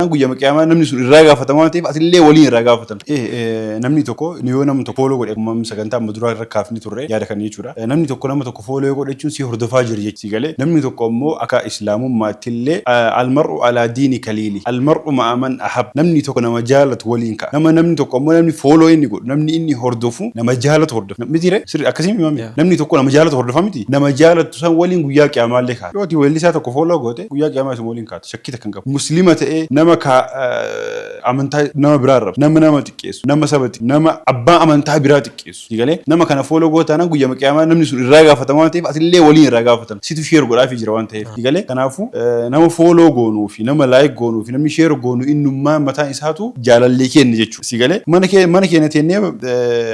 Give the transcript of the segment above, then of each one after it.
Guyyaa qiyaamaa namni sun irraa gaafatama waan ta'eef, atillee waliin irraa gaafatamta. Namni tokko yoo nama tokko follow godhe, akkuma sagantaa amma duraa irra kaafni turre yaada kana jechuudha. Namni tokko nama tokko follow godhe jechuun si hordofaa jira jechuudha. Si galee? Namni tokko immoo akka islaamummaatti illee المرء على دين خليله، المرء مع من أحب, namni tokko nama jaalatu waliin ka'a. Namni tokko immoo namni follow inni godhu, namni inni hordofu, nama jaalatu hordofu. Miti ree? Sirri akkasii miti? Namni tokko nama jaalatu hordofa miti? Nama jaalatu san waliin guyyaa qiyaamaa illee ka'a. Yoo ati weellisaa tokko follow goote, guyyaa qiyaamaa isuma waliin kaata. Shakkii takka hin qabu. Muslima ta'ee nama ka amantaa nama biraa arrabsu, nama nama xiqqeessu, nama saba, nama abbaa amantaa biraa xiqqeessu. Galee? Nama kana follow gootaanaan, guyyaa qiyaamaa namni sun irraa gaafatama waan ta'eef, atillee waliin irraa gaafatama. Situ share godhaafii jira waan ta'eef. Galee? Kanaafuu nama follow goonuu fi nama like goonuu fi namni share goonuu innummaa mataan isaatu jaalallee kenna jechuudha. Si galee? Mana keenya teennee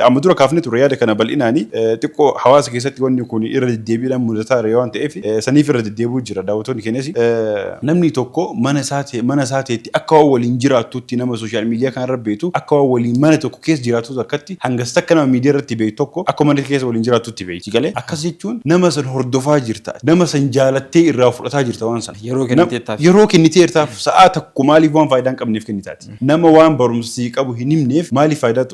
amma dura kaafne ture yaada kana bal'inaani. Xiqqoo hawaasa keessatti wanni kun irra deddeebiidhaan mudataa jira waan ta'eef, saniif irra deddeebi'uu jira daawwattoonni keenyas. Namni tokko mana isaa ta'etti akka waan waliin jiraattutti, nama social media kanarra beektu akka waan waliin mana tokko keessa jiraattu akkatti, hangas takka nama miidiyaa irratti beektu tokko akka mana keessa waliin jiraattutti beekti. Galee? Akkas jechuun nama san hordofaa jirta. Nama san jaalattee irraa fudhataa jirta waan sana. Yeroo kenniteettaaf. Yeroo kenniteertaaf. Sa'aa tokko maaliif waan faayidaa hin qabneef kennitaati? Nama waan barumsa sii qabu hin himneef maaliif faayidaa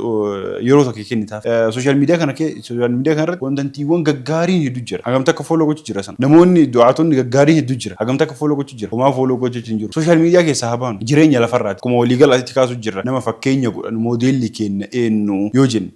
yeroo tokko kennitaaf? Social media kana irratti contentiiwwan gaggaariin hedduu jira. Hagam takka follow gochuu jira sana? Namoonni du'aatonni gaggaariin hedduu jira. Hagam takka follow gochuu jira? Homaa follow gochuu hin jiru. Social media keessaa haa baanu. Jireenya lafarraati. Akkuma waliigalaatti kaasuu jirra. Nama fakkeenya godhan, moodeelli keenya eenyu yoo jenne.